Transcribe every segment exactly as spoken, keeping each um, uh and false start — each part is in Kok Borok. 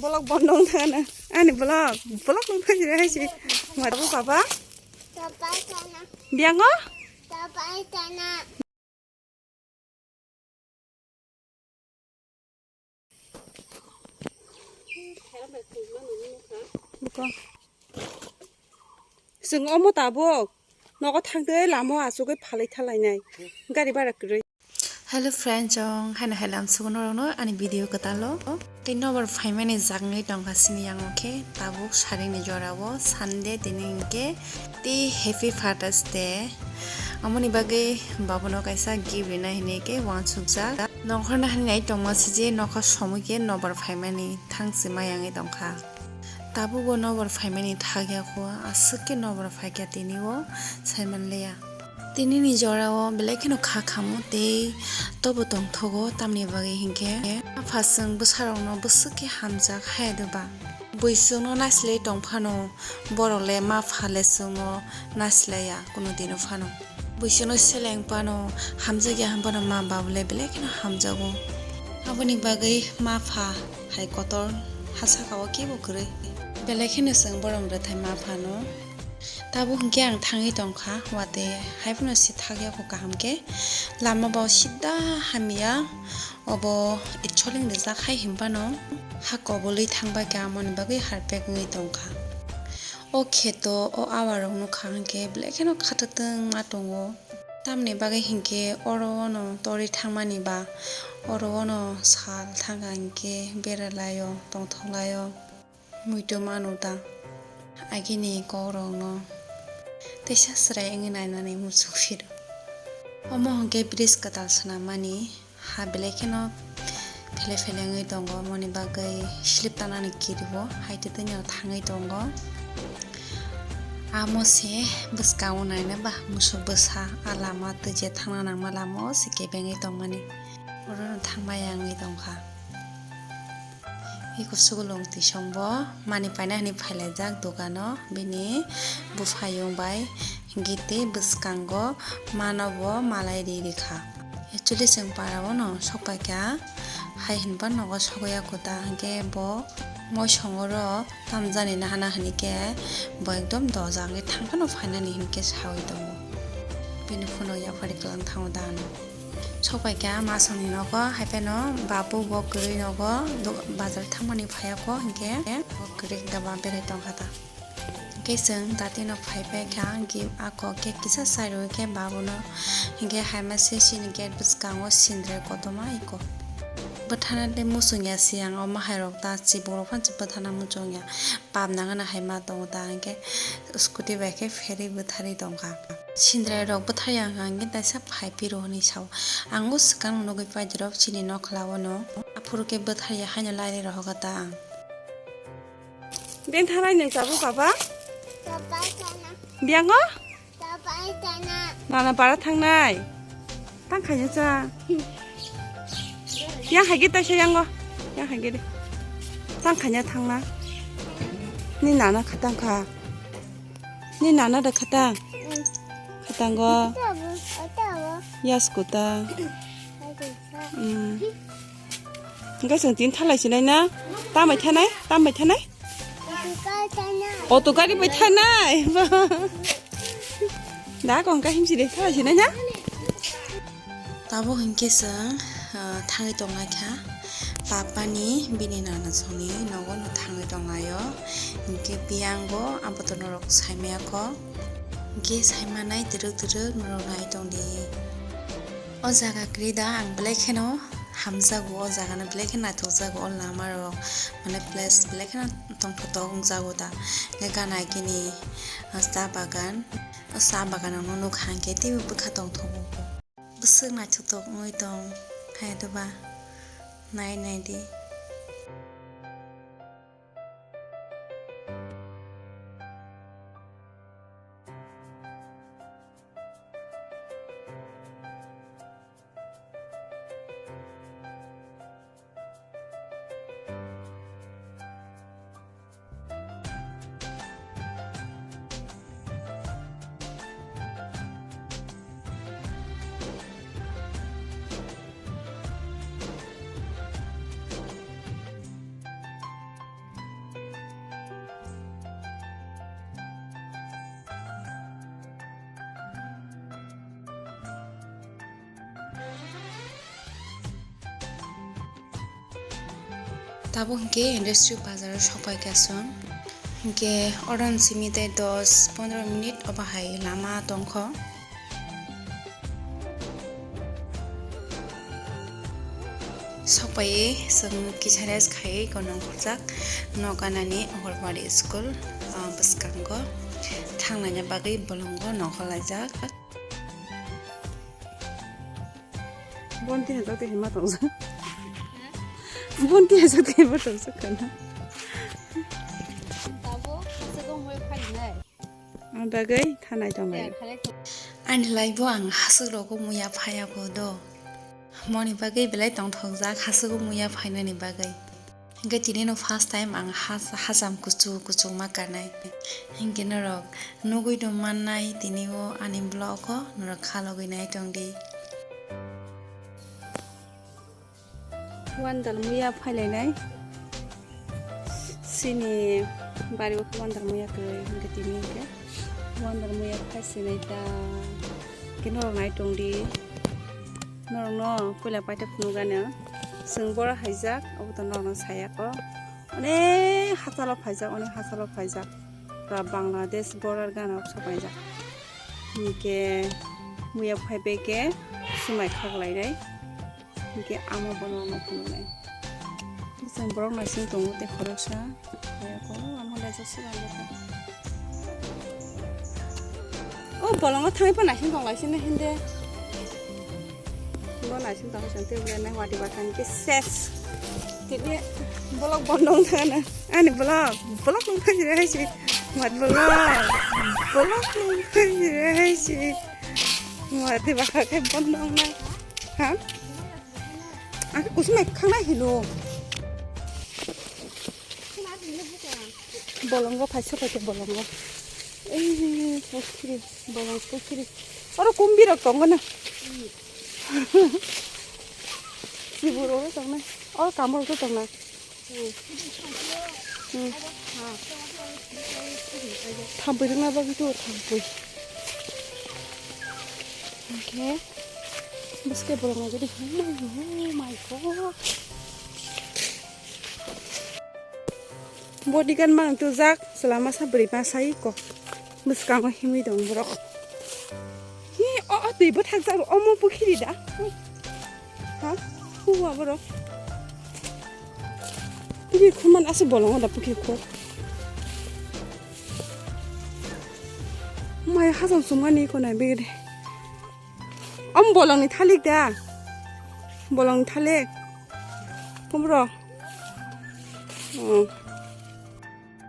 Vlog bondo wng thangana. Ani vlog, vlog nung thang jira hai si. Mata bu papa? Biango? Buko. Chwng omo tabuk nogo thangtwi lama o achugwi phalwi thalainai gari bara kwrwi. Hello friends, chwng haino hai lam sugo norokno ani video kwtalo. Tei nobar phaimani jagni tongkha sini yango khe tabuk sarini jorao Sunday tini hinkhe tei Happy Father's Day. Amoni bagwi babono kaisa gift rina hinwi khe uansukjak. Nongkhorna hinwi nai tongma sije nokha somwi khe nobar phaimani thangsi ma yangwi tongkha. Tabukbo nobar phaimani thakya kho, aswk khe nobar phaikya tini o saimanliya. Tinini jorao belai kheno kha khamu tei tobo tongthogo, tamni bagwi hinkhe apha chwng bwsarokno bwswk khe hamjak haya de ba. Buisongno nasilai tongphano, borok le ma pha le chwngno nasilaiya kunu dino phano. Buisongno seleng phano, hamjakya hwnphano ma baba le belai kheno hamjago. Aboni bagwi ma pha hai kotor ha saka o kebo kwrwi. Belai kheno chwng borok rwthai ma phano. Tabuk hinkhe ang thangwi tongkha, watwi haiphano si thakya kho kaham khe. Lama bo sida hamya, obo itsoling rijak hai hinphano ha kobului thangbai kha, amoni bagwi harpek wngwi tongkha. O kheto o awarok nukha hinkhe belai kheno khatotwng ma tongo. Tamni bagwi hinkhe oro ono tori thangmani ba oro ono sal thangkha hinkhe beralaio, tongthoklaio. Muitu manu ta agini kokrokno teisa chwrai wngwi nainani muchung phiro. Omo hwnkhe bridge kwtal swnammani ha belai kheno phele phele wngwi tongo, moni bagwi slip tanani kirio hai twi twino thangwi tongo. Amo se bwskango naina ba musuk bwsa a lama twi je thangna nangma lama o se kebengwi tongmani orono thangma ya wngwi tongkha. Iko sukulung tisong bo mani paina hinwi phailaijak dogano, bini buphayung bai giti bwskango mano bo malai ri rikha. Actually chwng para o no sokpaikha, hai hinba nogo sogwi ya kuta, hinkhe bo moisongoro tamjani nahana hinkhe bo ekdom doja wngwi thangkhano phainani hinkhe sawi tongo. Bini phunuk yaphari kwlang thango da ano. Sokpaikha masongni nogo, haiphano babu bo kwrwi nogo, do-, bazar thangmani phaiya kho, hinkhe bo kwrwi da ba berai tongkha ta. Hinkhe chwng dati no phaipaikha, gift ako cake kisa chairowi khe babuno, hinkhe haima se chini gate bwskango sindre kotorma iko. Bwthana tei muchung ya siyang o mahairok ta, chibukrok phano bwthana muchung ya, pap nangana hai ma tongo ta, hinkhe scooty bai khe pherwi bwtharwi tongkha. Sindre rok bwthar yang ang khe taisa phai phiro hinwi sao. Ang o swkang nugwi paidrop chini nokla o no. Aphuru khe bwthar ya haino lairi rohogo ta ang. Beng thanai nung tabuk papa? Biango? Nana para thangnai. Tang khaina cha. Yang hai git taisa yango. Yang hai git. Tang khaina thangna. Ni nana khatang kha. Ni nana da khatang. Khatango. Yas kuta. Hmm. Hingke chwng tin thalai sinai na? Tambai thanai? Tambai thanai? Auto gari bai thanai. Da kong ka himsi de thalai sinai na? Tabuk hingke chwng, ah, thangwi tongnai kha. Papani bini nana songni nogo no thangwi tonglaio. Hingke biyang bo aboto norok saimaya kho. Hingke saimanai twrwk twrwk norok nai tongdi. O jaga kwrwi da ang belai kheno hamjago, o jaga no belai kheno naithokjago, o lama rok mane place belai kheno tongthotok wngjago da. Hingke gana gini, ah, cha bagan, o cha bagan rok no nukha hingke teibo bwkha tongthogo. Bwswk naithotok wngwi tong hai doba, nai nai di. Tabuk hinkhe Industry Bazar o sokpai kha chwng. Hinkhe oron simi tei dos pondro minute obo hai lama tongkho. Sokpaiwi chwng kisa rest khaiwi gwnang khorjak nok anani Anganwadi school, ah, bwskango thangnaina bagwi bolongo nongkhor laijak. Bonti hajak tei hima tongjak. Bonti hajak tei hima tongjak kana. Tabuk hachwk wngwi phainai. Ang bagwi thanai tonglai. Ani life o ang hachwk rogo muya phaya bo do. Moni bagwi belai tongthokjak hachwk o muya phainani bagwi. Hinkhe tini no first time ang has-, hacham kuchuk kuchuk ma kanai. Hinkhe norok nugwi tong mannai tini o ani vlog o norok khalogwi nai tong di. Wandal muya phailainai. Sini bari o wandal muya kwrwi hinkhe tini hinkhe wandal muya phaisinai ta. Hinkhe norok nai tong di. Norokno puila paita phunukgani chwng boro haijak, obo to norokno sayako. Onek hachalo phaijak, onek hachalo phaijak. Pura Bangladesh border gana sok phaijak. Hinkhe muya phaibai khe swmai khaklainai. Hinkhe amo bono omo phunuknai. Bwswng borok naising tongo tei khoroksa. Kaya ko, amo lejak se rang jaka. O bolongo thangwi pha naising tong lai sini hinde. Bo naising tong sini tei bolai nai wati ba thang ke ses. Tini bolok bondo wng thang na. Ani bolok, bolok wng thang jira hai si. Wat bolok, bolok wng thang jira hai si. Wati ba kha khai bondo wng na. Ha? Ang kusuma khang nai hino. Bolongo phaisa phaisa bolongo. Ei, pukhiri, bolong pukhiri. Oro kumbirok tongo na. Siburok tongnai. Oro kamorok tongnai. Hmm. Thampui rwna bagwi to thampui. Okay. Bwswk borok nai gidi. Oh my God. Bodyguard mang tujak, chwla masa bwrwi masa iko. Bwskango himwi tong borok. Hi, o, o, twi bwthakjak, omo pukhiri da? Ha? Huwa borok. Pukhiri khumani aswk bolongo da pukhiri khuk. Mai hachal chumani iko nai begede. Om bolongni thalik da. Bolongni thalik. Kumro. Hmm.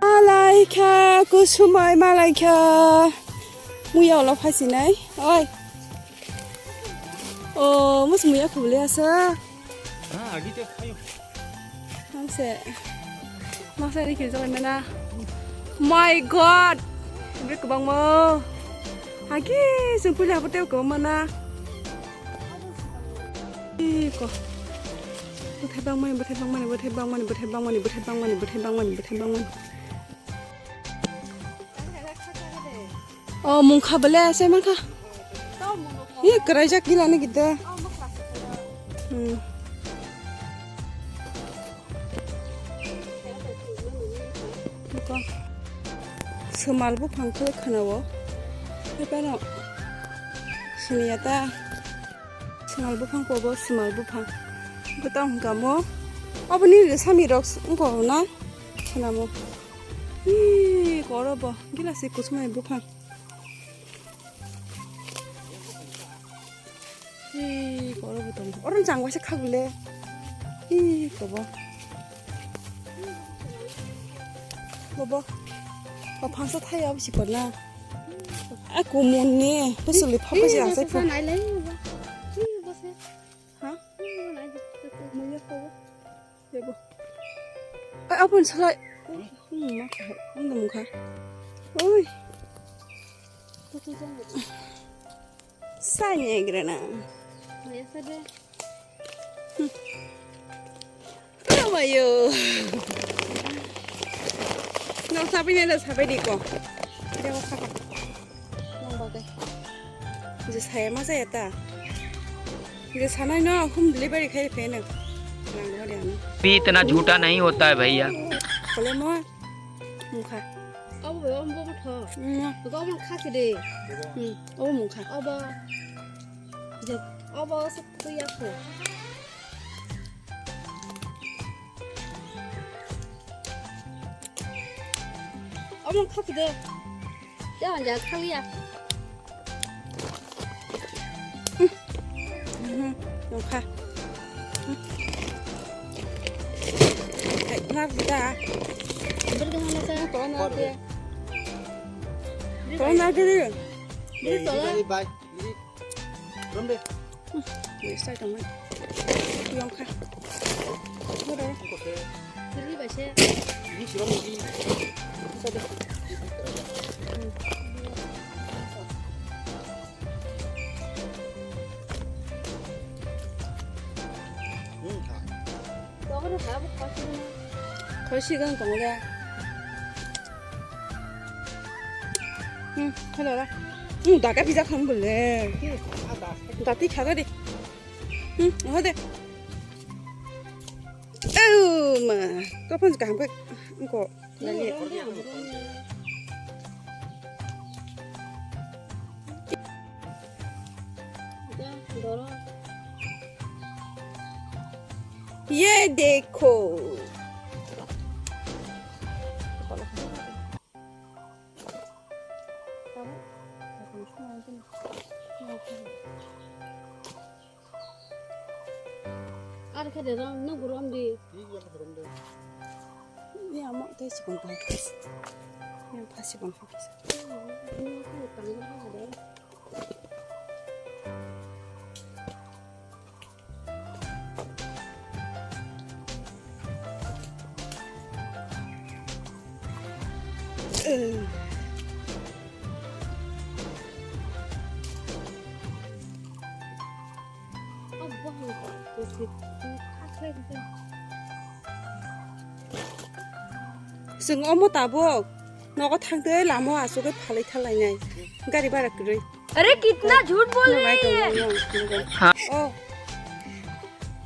Malaikha, kusumai malaikha. Muya ulo phaisinai. Oi. O, mus muya khubli asa. Ah, agi te khayo. Hamse. Masa ri khe joi mana. My God. Bre kwbangma. Agi, sung puli habo te kwbangma na. Iko. Bwthai bangmani, bwthai bangmani, bwthai bangmani, bwthai bangmani, bwthai bangmani, bwthai bangmani, bwthai bangmani. O mungkha bele ase mangkha. Ye kwraijak gila ni gide. Hmm. Iko. Swmal buphang khe khwnao. Tei phano siniya ta. Swmal buphang kobo swmal buphang. Bwtang hwnkha mo. Oboni sami rok wngkha na? Khwnamo. Hi koro bo gila se kusumani buphang. Hi koro bo tongo. Oro jang waisa khagule. Hi kobo. Bobo. O phangsa thai abo si korna. A kumun ni. Pusuli pha pusi asai pha. Nai lai. Hi bo se. Ha? Hi bo nai. Muya kobo. Yabo. Ai, abon salai. Hmm, ma kha. Ang dum kha. Oi. Sanya grana. Maya sade. Hmm. Amayo. No sabi ne da sabi di ko. Dia ko kha. Nang bagai. Je saya ma saya ta. Je sanai no home delivery khai phe nang. Lang dua dia ni. भी इतना झूठा नहीं होता है भैया। Kole mo. Mukha. Abo be, abo bo tho. Hmm. Go mo kha kide. Hmm. Abo mukha. Abo. Je, abo se tu ya ko. Abo kha kide. Ya, ya, kha ya. Hmm, nokha. Hmm. Hai, nak da. Beri ke mana sa? Kau nak dia. Kau nak dia. Beri tolak. Rom de. Hmm, beri sa teman. Yongkha. Bodoh. Beri baca. Ini sih rom ini. Bodoh. Hmm. Khosi gang tong le. Hmm, hello la. Hmm, daga pizza kham bole. Dati khaga de. Hmm, ho de. Oh ma, to pon kaham ka ko. ये देखो। Ar khe de rom, no rom di. Ni amo tei sikon tong. Ni pha sikon pha kisa. Chwng omo tabuk nogo thangtwi lama o asugwi phalwi thalainai gari bara kwrwi. अरे कितना झूठ बोल रही है। Oh.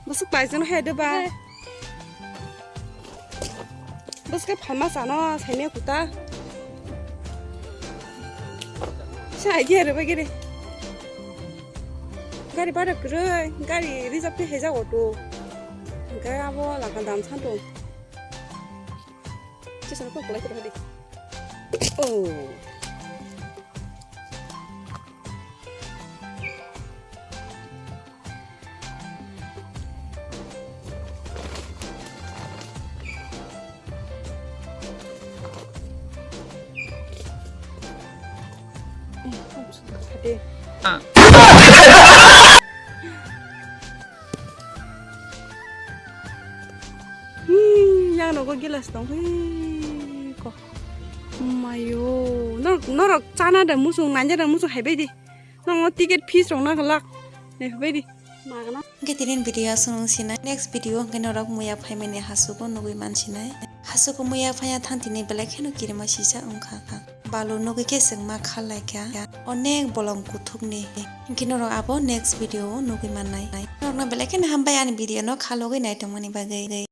Bwswk paijano hai de ba. Bwswk phalma sano saimya kuta. Sa idea re bagire. Gari bara kwrwi, gari reserve khe heijak auto. Hwnkhe abo laka dam santo. Chesana kok kolai kok hadi. Oh. Yang nogo gilas tong hei ko. Mayo, norok, norok chana da musung, nanja da musung haibai di. Nongo ticket fees rok na glak. Haibai di. Magana. Hingke tini video aswk nung sinai. Next video hingke norok muya phaimani hasugo nugui mansinai. Hasugo muya phaiya thang tini belai kheno kirima sisa wngkha. Balu nugui khe chwng ma kha laikha. Onek bolong kuthukni. Hingke norok abo next video o nugui mannai. Norokno belai kheno hambai ani video no kha logoi naitongmani bagwi.